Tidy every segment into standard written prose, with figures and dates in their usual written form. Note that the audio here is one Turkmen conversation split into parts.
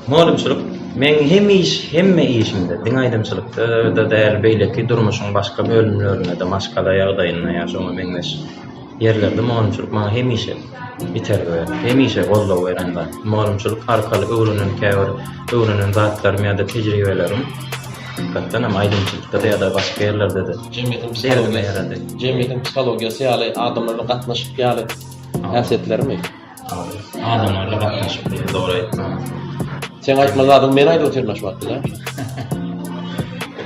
Mugallymçylyk meň hemiş hemme işimde, diňe aýdymçylykda-da däl, beýleki durmuşyň başga bölümlerinde-de, maşgala ýagdaýynda ýa şoňa meňzeş ýerlerde mugallymçylyk maňa hemişe itergi berdi, hemişe goldaw beren zat. Mugallymçylyk arkaly öwrenen käbir öwrenen zatlarym ýa-da tejribelerim hakykatdan hem aýdymçylykda-da ýa-da başga ýerlerde-de Jemgyýetiň derdime psihologiýasy, ýarady. jemgyýetiň psihologiýasy ýaly, adamlar bilen gatnaşyk ýaly häsiýetlermi? Adamlarla gatnaşyk diýen dogry aýtdyň. Seň aýtmaly zadyňy men aýdyp otyryn şu wagt bilýäňmi?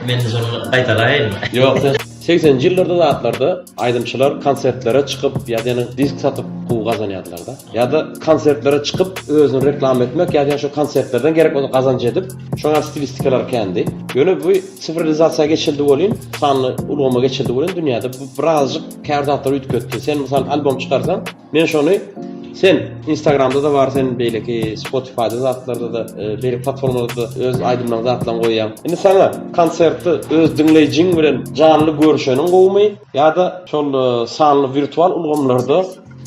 Men şony gaýtalaýynmy? Ýok sen segseninji ýyllarda zatlarda aýdymçylar konsertlere çykyp ýa-da ýene disk satyp gowy gazanýardylarda. Ýa-da konsertlere çykyp özüni reklama etmek ýa-da şo konsertlerden gerek bolsa gazanç edip şoň ýaly stilistikalar kändi. Ýöne bu sifrolizasiýa geçildi welin sanly ulgama geçildi welin dünýäde bu birazjyk käbir zatlary üýtgetdi. Sen mysal albom çykarsaň Men şony sen Instagramda-da bar sen beýleki Spotify-da zatlarda-da beýleki platformalarda öz aýdymlaryňy zatlaryňy goýýaň. Indi saňa konsertde öz diňleýjiň bilen janly görüşeniň gowumy ýa-da şol sanly wirtual ulgamlarda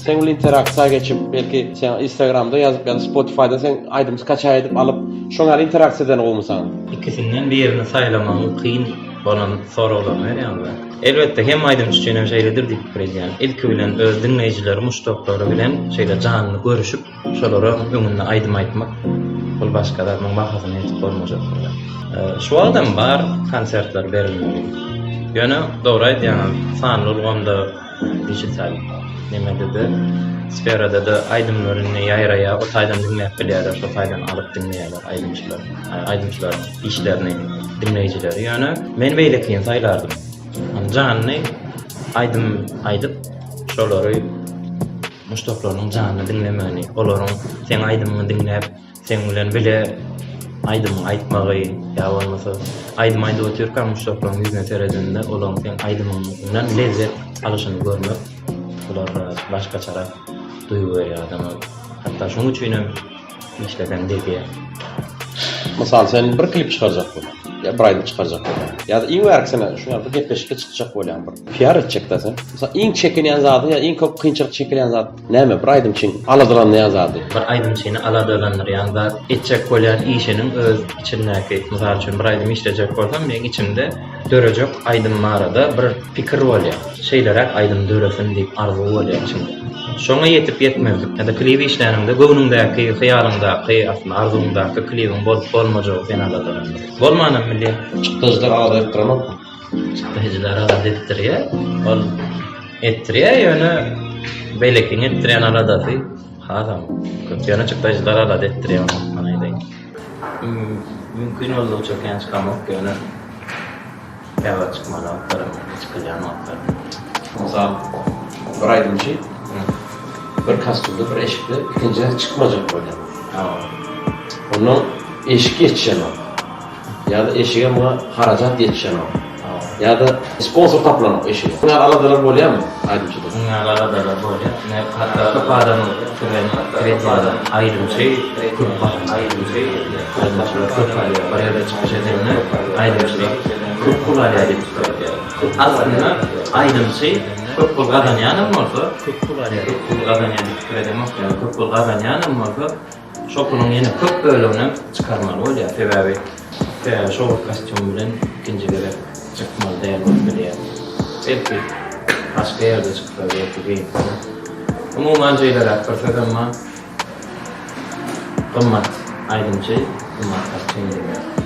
seň bilen interaksiýa geçip belki sen Instagramda ýazyp ýa-da Spotify-da seň aýdymy skaçaý edip alyp şoň ýaly interaksiýa edeni gowumy saňa? Ikisinden birini saýlamagyň kyn bolan soraglaryny berýäňiz-ä. Elbetde, hemme aýdymçy üçin hem şeýledir diýip pikir edýän. Ilki bilen öz diňleýjileri, muşdaklary bilen şeýle janly görüşip, şolara öňünde aýdym aýtmak, bul başga zat, muň bahasyna ýetip bolmajak bir zat. Şu wagtam bar konsertler berilmegi. Ýöne dogry aýdýaňyz, sanly ulgamda, dijital nemede-de, sferada-da aýdymlar indi ýaýraýar, o taýdan diňläp bilýärler, şo taýdan alyp diňleýärler aýdymçylar, aýdymçylaryň işlerini diňleýjileri. Ýöne men beýlekini saýlardym. Janly aýdym aýdyp, şolary muşdaklarynyň janly diňlemegini, olaryň seň aýdymyňy diňläp, seň bilen bile aýdymyňy aýtmagy ýa bolmasa aýdym aýdyp otyrkaň muşdaklaryň ýüzüne seredende olaryň seň aýdymyňdan lezzet alyşyny görmek bular başgaçarak duýgy berýär adama. Hatda şonuň üçin hem işleseň degýär. Mysal sen bir klip çykarjak bolýaň ýa bir aýdym çykarjak bolýaň ýa-da iň bärkisine şu ýaly bir gepleşikde çykjak bolýaň bir PR etjekdä sen. Mysal iň çekinýän zadyň ýa iň köp kynçylyk çekilýän zat näme bir aýdymçyň aladalanýan zady? Bir aýdymçyny aladalandyrýan zat etjek bolýan işiniň öz içindäki mysal üçin bir aýdym işlejek bolsam meň içimde dörejek aýdym barada bir pikir bolýar. Şeýleräk aýdym döresin diýip arzuw bolýar içiňde. Şoňa ýetip ýetmezlik ýa-da klip işläniňde göwnüňdäki, hyýalyňdaky, aslynda arzuwyňdaky klibiň bolup bolmajagy seni aladalandyrýar. Bolmanam bilýär. Çykdajylar alada etdirenokmy? Çykdajylar alada etdirýär. Ol etdirýär ýöne beýlekiň etdirýän aladasy hasam köp. Ýöne çykdajylar alada etdirýär ony hökman aýdaýyn. Mümkin boldugyça kän çykamok ýöne Käwagt çykmaly wagtlaram bolýar, çykylýan wagtlaram bolýar. Mysal, bir aýdymçy bir kostýumda, bir eşikde ikinji gezek çykmajak bolýar. Hawa. Ondan eşik ýetişenok. Ýa-da eşige muňa harajat ýetişenok. Hawa. Ýa-da sponsor tapylanok eşige. Muň ýaly aladalar bolýarmy aýdymçyda? Muň ýaly aladalar bolýar. Ine, hatda köp adam pikir edýär, aýdymçy köp gazanýar. Aýdymçylar köp alýar. Bir ýerde çykyş edende aýdymçylar köp pul alýar diýip pikir edýärler. Aslynda aýdymçy köp pul gazanýanam bolsa, köp pul alýar, köp pul gazanýar diýip pikir edemok, ýöne köp pul gazanýanam bolsa, şo puluň ýene köp böleginem çykarmaly bolýar. Sebäbi sebäbi şo bir kostýum bilen ikinji gezek çykmaly däl bolup bilýär. Belki başga ýerde çyksa, belki geýinse. Umuman şeýleräk bir sözem bar. Gymmat aýdymçy, gymmat kostýum diýmek.